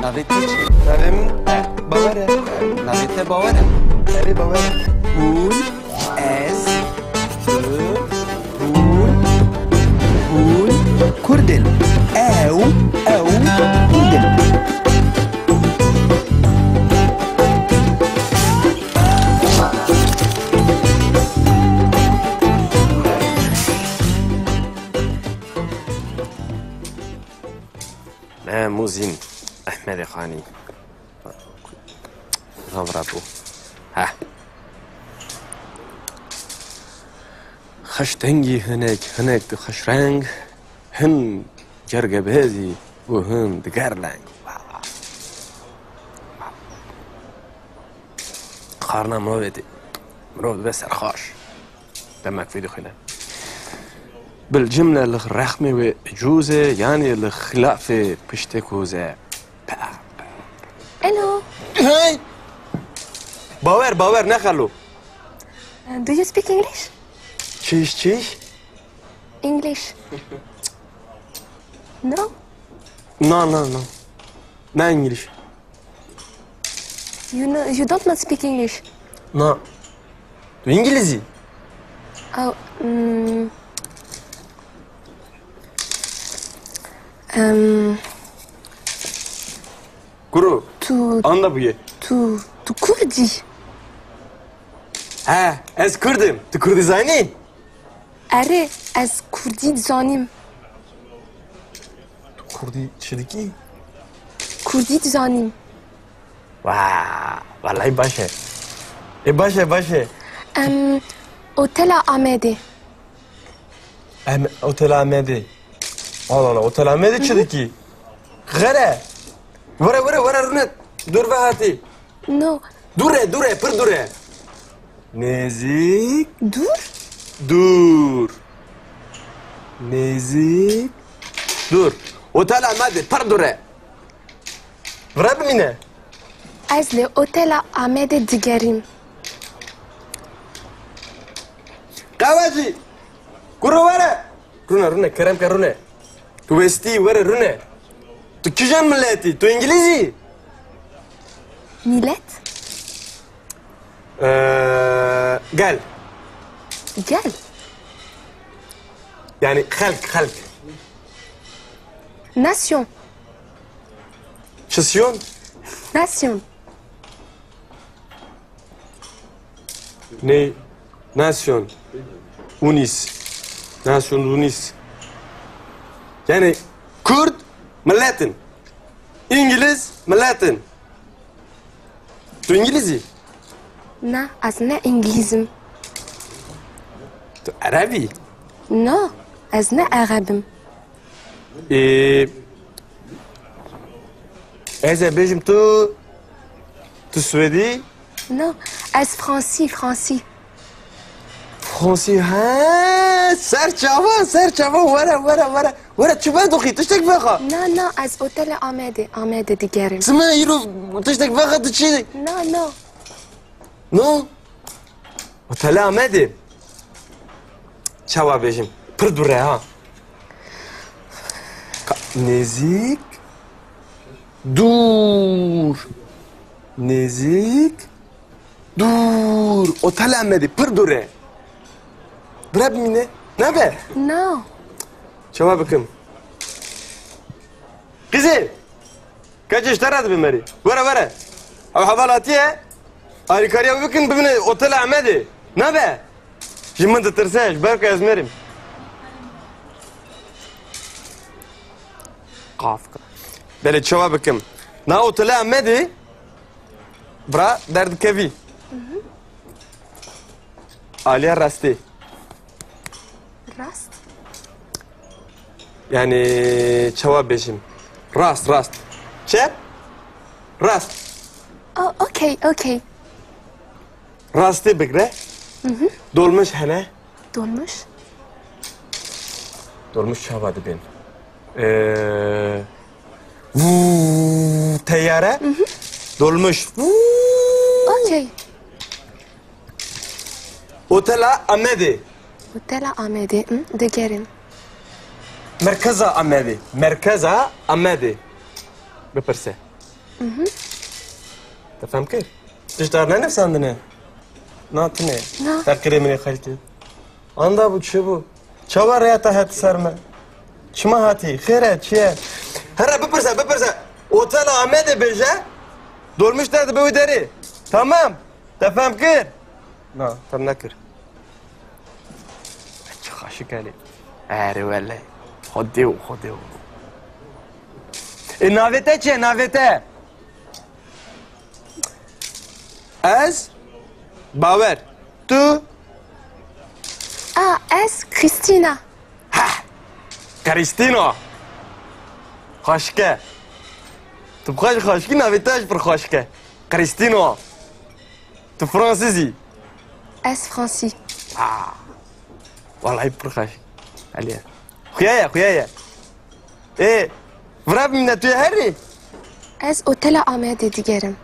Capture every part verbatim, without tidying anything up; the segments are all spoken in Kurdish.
Navê te çi? Navê min Bawer e. Navê te Bawer e? Erê, Bawer e. Hûn, ez, tu, hûn, hûn Kurd in. Ew, ew Kurd in. Me Muzîn Ehmedê Xanî. Navra bû. Heh. Xweş dengî hinek, hinek di xweş reng, hin cergebêzî û hin diger leng. Xarina mirovê tê. Mirov dibe serxweş. Demek vê dixwîne. Bil cimle li rexmê wê ecûz e, yanî li xilafê piştê koz e. Alo. Hey! Bawer, Bawer, ne xelo? Do you speak English? Çiş, çiş? English. No? No, no, no. Ne English. You know, you don't not speak English. No. Tu Îngilîzî? Oh, mm, um, Kuro. Tu, Anda bûye. Tu, tu Kurdî. He, ez Kurd im. Tu Kurdî zanî? Erê, ez Kurdî dizanim. Tu Kurdî çi dikî? Kurdî dizanim. Wa, wellahî baş e. Ê, baş e, baş e. Em, Otela Amedê. Em, Otela Amedê. Allah Allah, Otela Amedê çi dikî? Xêr e. Were, were, were rûne. Dûr ve hatî. No. Dûr e, dûr e, pir dûr e. Nêzîk. Dûr? Dûr. Nêzîk. Dûr. Otela Amedê pir dûr e. Vira bimîne. Ez li Otela Amedê digerîm. Qewecî. Kuro were. Rûne, rûne, kerem ke rûne. Tu westî, were rûne. Tu kîjan miletî? Tu Îngilîzî? Milet? Ee, gel. Gel? Yani xelk, xelk. Nasyon. Çisyon? Nasyon. Ney? Nasyon Unis. Nasyon Unis. Yani Kurd miletin. İngiliz miletin. Tu İngilizî? Na, ez ne İngilizim. Tu Erebî? No, ez ne Erebim. Ê, ez ê bêjim tu, tu Swêdî? No, ez Fransî, Fransî. Fransî, he, ser çavan, ser çavan, were, were, were. Were, çi vedoxî, tiştek vexa. Na, na, ez otele Amedê, Amedê digerim. Çima îro tiştek vexa tu çi? Na, na. No? Otele Amedê. Çawa bêjim? Pir dûr e ha. Ka-, nêzîk. Dûr. Nêzîk. Dûr. Otele Amedê pir dûr e. Bira bimîne. Nabe? Na. Çawa bikim? Qizê. Keçê ji te re dibe merî. Were, were. Ew heval hatiye. Alîkariya wî bikin, bibine Otela Amedê. Nabe? Ji min ditirse, ji ber ku ez mêrim. Qaf. Belê, çawa bikim? Na Otela Amedê, bira, derdikevî. Aliya rastê. Rast? Yani çawa bêjim? Rast, rast. Çep, rast. Oh, okey, okey. Rastê bigre. Dolmuş hene. Dolmuş? Dolmuş çawa dibên? Ee, vuu, teyare. Dolmuş. Vuu. Okey. Otela Amedê. Otela Amedê, hı, digerim. Merkeza Amedê. Merkeza Amedê. Bipirse. Te fem kir? Tişt dar nenivsandine? Na tune. Na. Feqirê min ê xelkê. Anda bû, çi bû? Çawa rêya te het ser me? Çima hatî? Xêr e, çi ye? Here bipirse, bipirse. Otela Amedê bêje. Dolmiş te dibe wî derê. Tamam. Te fem kir? Na, fem nekir. Çi xaşik elê. Erê wele. Xwedê û xwedê û. E, navê te çi ye, navê te? Ez Bawer. Tu? A, ez Christina. Heh. Christina. Xweşik e. Tu bi xwe jî xweşik î, navê te jî pir xweşik e. Christina. Tu Fransîz î? Ez Fransî. Ah. Wellahî pir xweş. Elê. Xuya ye, xuya ye. Ê, vira bimîne, tu yê herî? Ez otela Amedê digerim.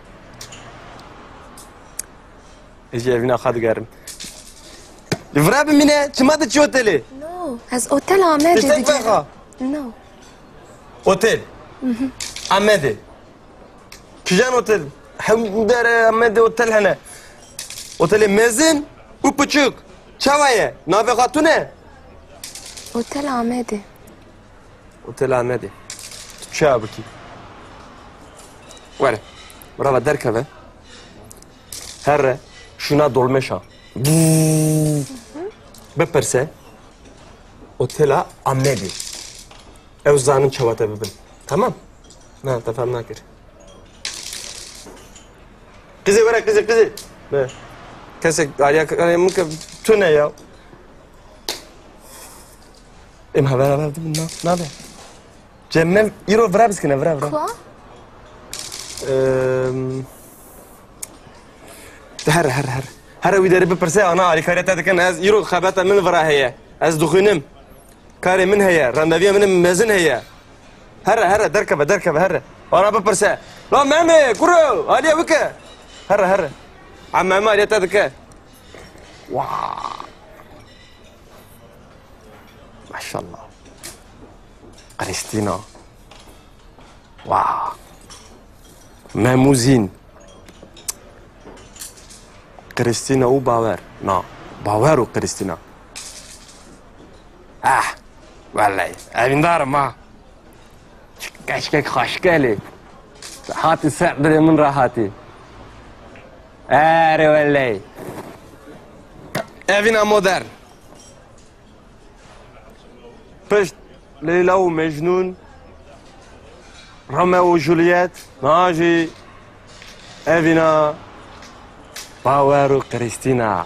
Ez jî evîna xwe digerim. Vira bimîne, çima diçî otelê? No, ez otela Amedê digerim. Tiştek vexa. No. Otel. Amedê. Kîjan otel? Hemû derê Amedê otel hene. Otelê mezin û piçûk. Çawa ye? Navê xwe tune? Otel Amedê. Otel Amedê. Tu çawa bikî? Were. Brava, derkeve. Herre. Şûna dolmeşa. Bipirse. Otela Amedê. Ew zanin çawa te bibin. Tamam? Na, te fem nakir. Qizê were, qizê, qizê. Ne. Kesek alîkarê min ke tune ya. Em haber haber dibin, na, nabe. Cem, îro vira biskine, vira, vira. Kua? Em, Here, here, here. Here wî derê bipirse, ana alîkariya te dikin, ez îro xebata min vira heye. Ez dixwînim. Karê min heye, randeviya min mezin heye. Here, here, derkeve, derkeve, here. Ana bipirse. La Memê, kuro, alîye bike. Here, here. A Memê alîye te dike. Wa. Maşallah. Krîstîna. Wa. Memûzîn. Krîstîna û Bawer. Na. Bawer û Krîstîna. Ah. Wellahî. Evîndar im ha. Çi keçkek xweşik e lê. Hatî ser dilê min re hatî. Erê wellahî. Evîna modern. Pişt Leyla û Mecnûn, Romeo û Juliet, niha jî evîna Bawer û Krîstîna.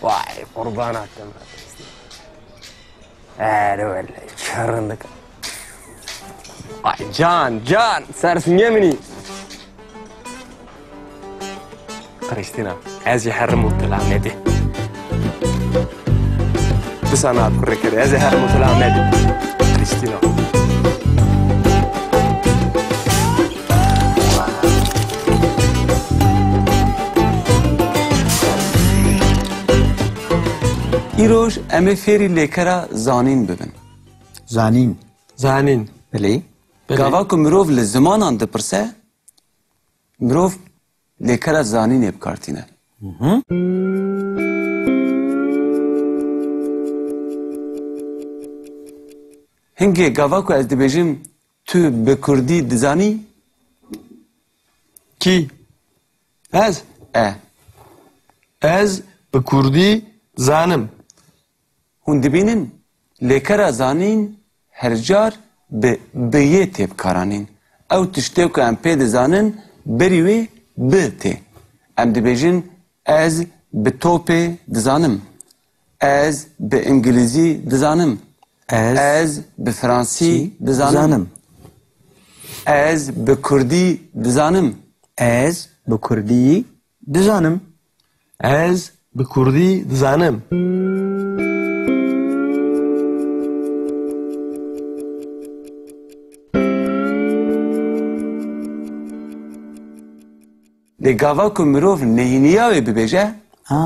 Vay, qurbana te me Krîstîna. Erê wele, çi rindik. Ay can, can, ser singê min î. Krîstîna, ez jî herim Otel Amedê. Disa na kurê kerê, ez jî herim Otel Amedê. Krîstîna. Îroj em ê fêrî lêkera zanîn bibin. Zanîn. Zanîn. Belê. Belê. Gava ku mirov li zimanan dipirse, mirov lêkera zanînê bi kar tîne. Hingê gava ku ez dibêjim, tu bi kurdî dizanî? Kî? Ez? E. Ez bi kurdî zanim. Hûn dibînin, lêkera zanîn her car bi biyê tê bikaranîn. Ew tiştê ku em pê dizanin, berî wê bi tê. Em dibêjin, ez bi topê dizanim. Ez bi îngilîzî dizanim. Ez Ez bi fransî dizanim. dizanim. Ez bi kurdî dizanim. Ez bi kurdî dizanim. Ez bi kurdî dizanim. Lê gava ku mirov neyîniya wê bibêje, Ha.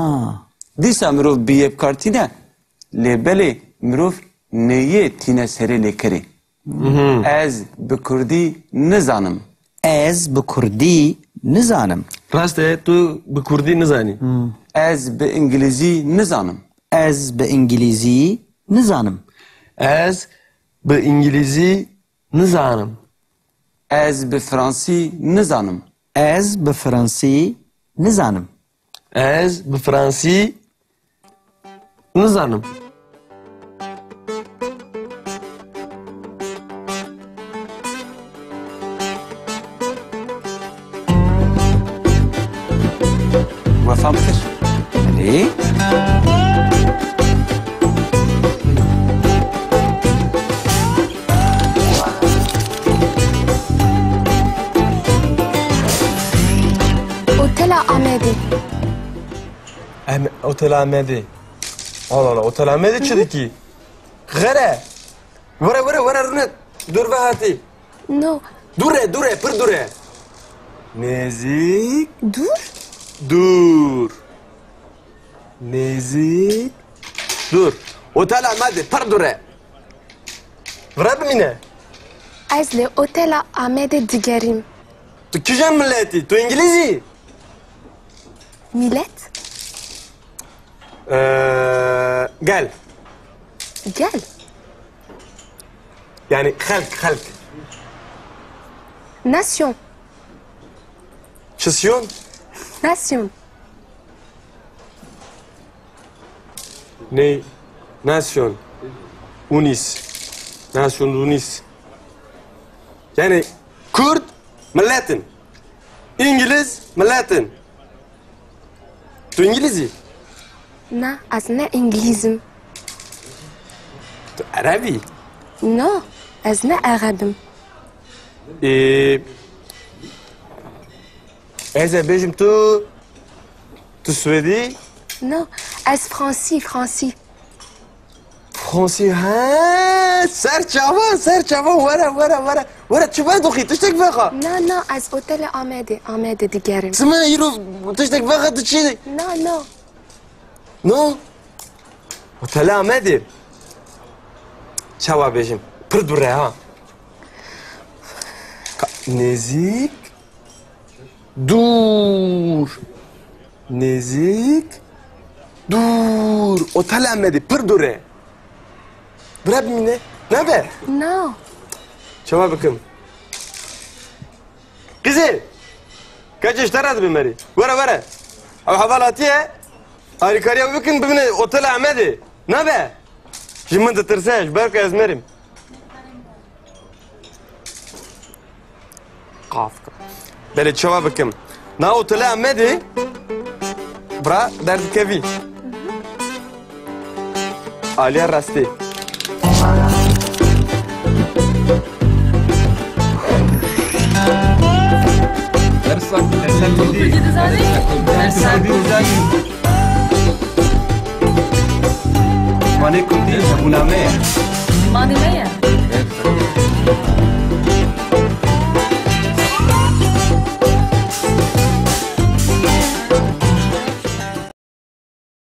dîsa mirov biyê bi kar tîne. Lê belê mirov neyê tîne serê lêkerê. Mhm. Ez bi kurdî nizanim. Ez bi kurdî nizanim. Rast e, tu bi kurdî nizanî. Ez bi îngilîzî nizanim. Ez bi îngilîzî nizanim. Ez bi îngilîzî nizanim. Ez bi fransî nizanim. Ez bi fransî nizanim. Ez bi fransî nizanim. We fam kir? Belê. Otela Amedê. Em, Otela Amedê. Allah Allah, Otela Amedê çi dikî? Xere. Were, were, were rûne. Dûr ve hatî. No. Dûr e, dûr e, pir dûr e. Nêzîk. Dûr? Dûr. Nêzîk. Dûr. Otela Amedê, pir dûr e. Vira bimîne. Ez li Otela Amedê digerîm. Tu kîjan miletî? Tu îngilîz î? Milet? Ee, gel. Gel. Yani xelk, xelk. Nasyon. Çisyon? Nasyon. Ney? Nasyon. Unis. Nasyon Unis. Yani Kurd miletin. İngiliz miletin. Tu İngiliz î? Na, ez ne İngilîz im. Tu Ereb î? No, ez ne Ereb im. Ee, ez ê bêjim tu, tu Swêdî? No, ez Fransî, Fransî. Fransî, he, ser çavan, ser çavan, were, were, were. Were, çi vedoxî, tiştek vexa. Na, na, ez otele Amedê, Amedê digerim. Çima îro tiştek vexa tu çi? Na, na. No? Otele Amedê. Çawa bêjim? Pir dûr e ha. Ka-, nêzîk. Dûr. Nêzîk. Dûr. Otele Amedê pir dûr e. Bira bimîne. Nabe? Na. Çawa bikim? Qîzê. Keçê ji te re dibe merî. Were, were. Ew heval hatiye. Alîkariya wî bikin, bibine Otele Amedê. Nabe? Ji min ditirse, ji ber ku ez merîm. Qafka. Belê, çawa bikim? Na Otele Amedê, bira, derdikevî. Aliya rastî. Dersa, dersa Kurdî. Kurdî dizanî? Dersa Kurdî dizanî. Zimanê Kurdî hebûna me ye. Zimanê me ye.